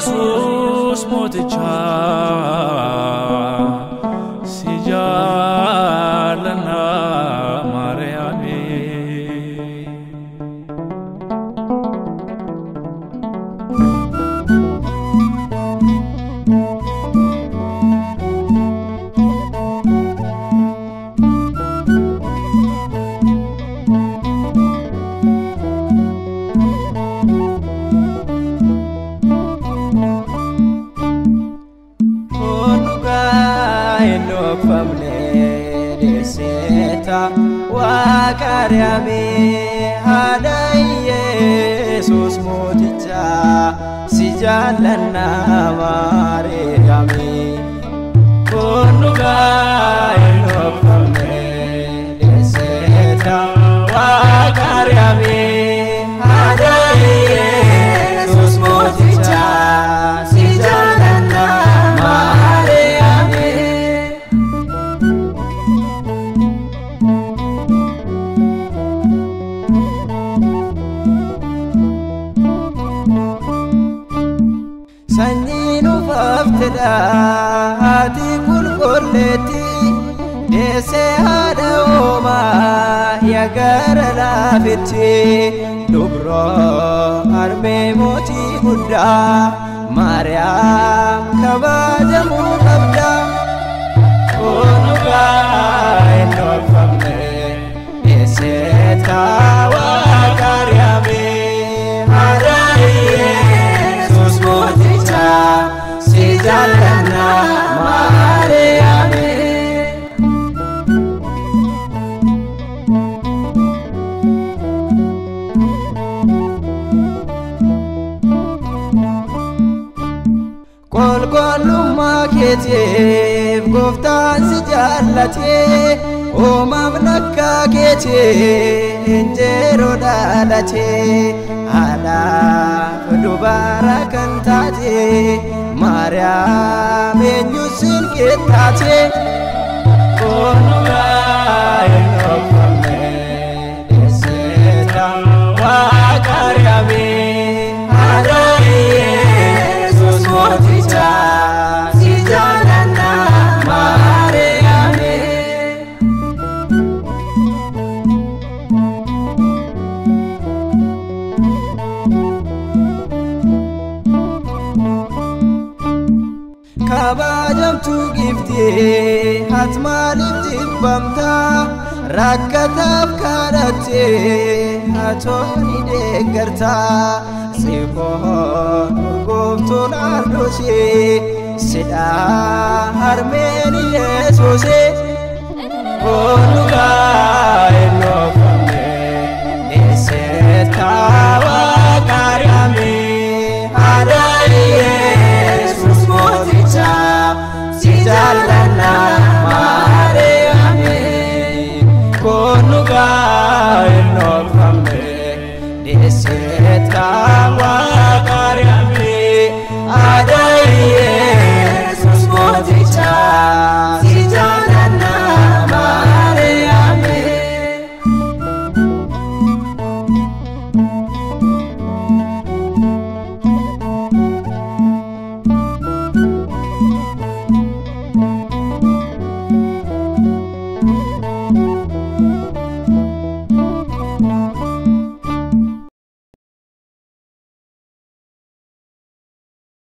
Yesuus mootichaa si jaallanna Maariyaami. Waaqaariyaami haadha Yesuus mootichaa si jaallanna Maariyaami. Kun dhugaa hin dhoofamne deesseeta Waaqaariyaami haadha Yesuus mootichaa si jaallanna Maariyaami. Sanyii nuufaftedha haati qulqulleetti deessee haadha uumaa yaa gara laafitti dubroo harmee mootii guddaa Maariyaam kabajamuu qabda. Kun dhugaa hin dhoofamne deesseeta Waaqaariyaami haadha Yesuus mootichaa si jaallanna Maariyaami. Qulqullummaa keetiif gooftaan si jaallatee uumamni akka keetii hin jiru dhalatee haadhaaf dubara kan taate Maariyaam eenyu siin qixxaate. Kun dhugaa hin dhoofamne deesseeta Waaqaariyaami haadha Yesuus mootichaa si jaallanna Maariyaami. Kabajamtuu giftee ati maaliif jibbamta rakkataaf kadhattee atooni deeggarta sifoon urgooftuun ardoosee sidhaa harmeen Yesuusee. Kun dhugaa hin dhoofamne.